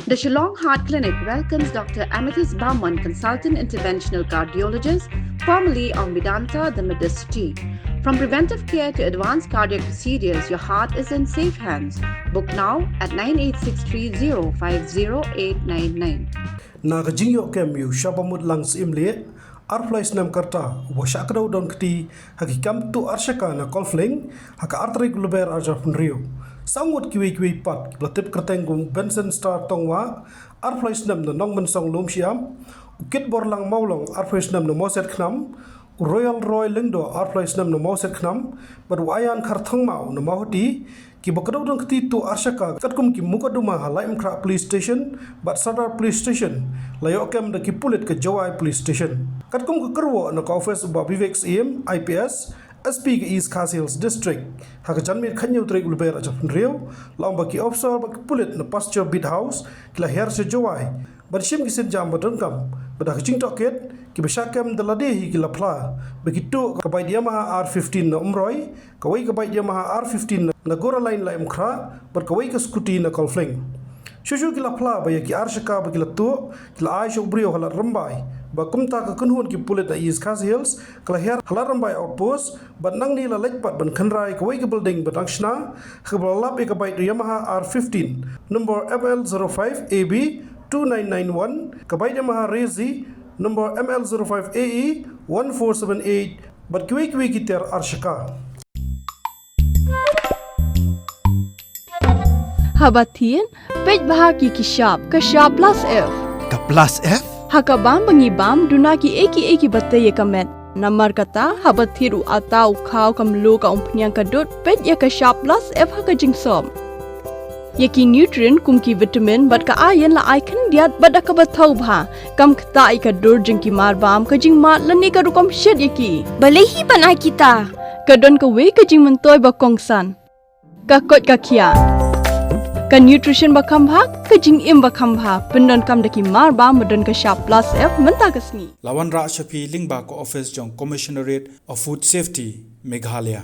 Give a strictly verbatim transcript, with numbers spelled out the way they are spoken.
The Shillong Heart Clinic welcomes Doctor Amethyst Barman, Consultant Interventional Cardiologist, formerly of Medanta, the Medicity. From preventive care to advanced cardiac procedures, your heart is in safe hands. Book now at nine eight six three zero five zero eight nine nine. Na ka jingïoh kem ïa u Shah Bamut Lang Syiemlieh, arphew lai snem ka rta, uba shah kdew don kti ha ki kam tuh arshaka na Kolfleng ha ka ar tarik Lber arhajar arphew hynriew. Saw ngut kiwei kiwei pat kiba la tip kyrteng kum Benson Star Tongwah, arphew lai snem na Nongmynsong Lumshyiap, u Kitborlang Mawlong, arphew lai snem na Mawsiatkhnam, u Royal Roy Lyngdoh, arphew lai snem na Mawsiatkhnam, bad u Ayan Kharthongmaw na Mawhati, kiba kdew don kti tuh arshaka katkum ki mukotduma ha Laitumkhrah Police Station bad Sadar Police Station, la ïoh kem da ki pulit ka Jowai Police Station. Katkum ka kyrwoh na ka office u Bah Vivek Syiem, I P S, S P ka East Khasi Hills District, ha ka janmiet khathynñiew tarik Lber arhajar arphew hynriew, la ong ba ki officer bad ki pulit na Pasture Beat House ki la hiar sha Jowai ban shim ki sienjam ba donkam, bad ha ka jingtohkit, kiba shah kem da lade hi ki la phla ba ki tuh ka bike Yamaha R fifteen na Umroi, kawei ka bike Yamaha R fifteen na Gora Line Laitumkhrah, bad kawei ka scooty na Kolfleng. Shuh shuh ki la phla ba ïa ki arshaka ba ki la tuh ki la ai sha u briew ha Lad Rymbai, bad kumta ka kynhun ki pulit na East Khasi Hills ka la hiar ha Lad Rymbai Outpost, bad nangne la leit pat ban kynrai kawei ka building ba dang shna, ha kaba la lap ïa ka bike Yamaha R fifteen, number M L zero five A B two nine nine one, ka bike Yamaha Rezi, number M L zero five A E one four seven eight, bad kiwei kiwei ki tiar arshaka. Haba thied, peit bha ki ki shap, ka shap plus F. Ka plus F? Ha ka bam ba ngi bam, duna ki ei ki ei kiba tei ïa ka met. Namar kata, haba thied u atta, u khaw, ka mluh, ka umphniang, ka dud, peit ïa ka shap plus F ha ka jingsop. Ïa ki nutrient kum ki vitamin bad ka iron la ai khyndiat bad da kaba thaw bha. Kam ktah ïa ka dur jong ki mar bam, ka jingmad lane ka rukom shet ïa ki. Balei hi ban ai kita? Ka don kawei ka jingmyntoi ba kongsan. Ka koit ka khiah. Ka nutrition ba kham bha, ka jingim ba kham bha. Pyndonkam da ki mar bam ba don ka shap plus F mynta ka sngi. La wanrah sha phi lyngba ka office jong Commissionerate of Food Safety, Meghalaya.